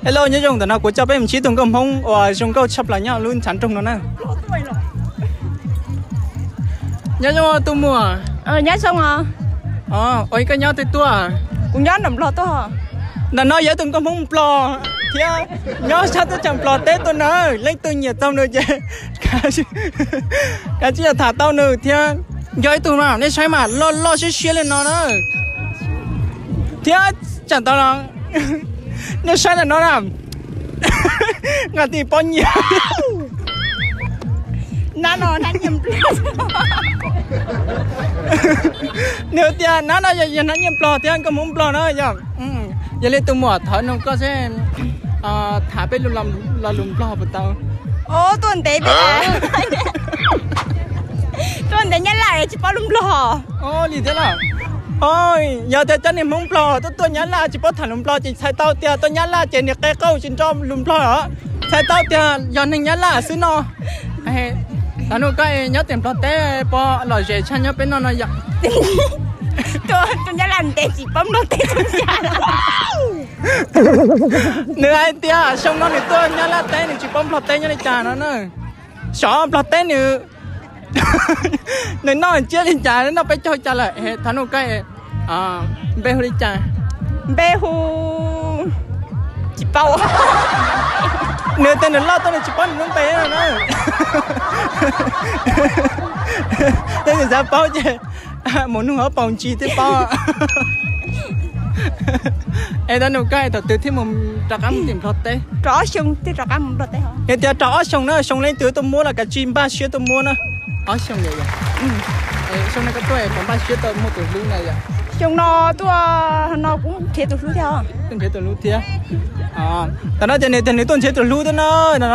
Hello, nyob zoo, ntawm no kuv coj peb mus ntsib tus nkauj Hmoob uas zoo nkauj tshaj plaws nyob lub ntshav nroog no na. Nyob zoo tus muam. Nyob zoo os. Ua, koj nyob twg tuaj? Kuv nyob nram Nplog tuaj. Ntawm no yog ib tug nkauj Hmoob Nplog thiab nyob sab teb chaws Nplog teb tuaj na. Leej twg nyiam txog nws ces kav tsij tham tau nws thiab. Yog ib tug no nej saib mas loj loj siab siab li no na. Thiab tsam ntawd los nej saib ntawm no na, nqa tis pob nyiag. Nab no nab nyiag Nplog. Nws tias nab no yog nab nyiag Nplog thiab nkauj Hmoob Nplog na yog. Yog li tus muam, thov nug koj seb, tham peb lo lus Nplog puas tau? Tuaj ntev, tuaj ntev Nyab Laj tsis paub lus Nplog. Li thiab los? Yog tias cov niag Hmoob Nplog tuaj tuaj Nyab Laj tsis paub tham lus Nplog ces txhais tau tias tuaj Nyab Laj ces niag qe qauj tsis nco lus Nplog os. Txhais tau tias yog neeg Nyab Laj xwb no. Thov nug koj, nyob tim Nplog teb puas lom zem tshaj nyob peb no no yom? Tuaj Nyab Laj ntev tsis paub Nplog teb. Nws hais tias xyoo no nws tuaj Nyab Laj teb nws tsis paub Nplog teb nyob li cas no na. Xyov Nplog teb nws, nws noj tsiab li cas, noj peb caug cas lawm. Thov nug koj, npe hu li cas? Npe hu, tsis paub. Nws tias nws loj tuaj nws tsis paub nws lub npe no na. Tej nws xav paub ces mus nug hauv paus ntsis thiaj paub. Es thov nug koj, thaum twg thiaj mus rov qab mus tim Nplog teb? Rov ob xyoo thiaj rov qab mus Nplog teb. Yog tias rov ob xyoo na, xyoo leej twg tuaj muab los kav tsij npaj siab tuaj muab na. Ob xyoo yom. Xyoo no koj tuaj puas npaj siab tuaj muaj tus hlub na yom? Xyoo no tuaj no kuv nrhiav tus hlub thiab. Nrhiav tus hlub thiab. Tam no ces nws tias nws tuaj nrhiav tus hlub thiab na.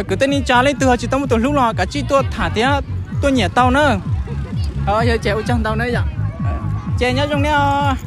Kwv tij neej tsa leej twg ho tsis tau muaj tus hlub los kav tsij tuaj tham thiab tuaj nyiam tau na. Yog ces ua tsaug ntau na yom. Ces nyob zoo nej os.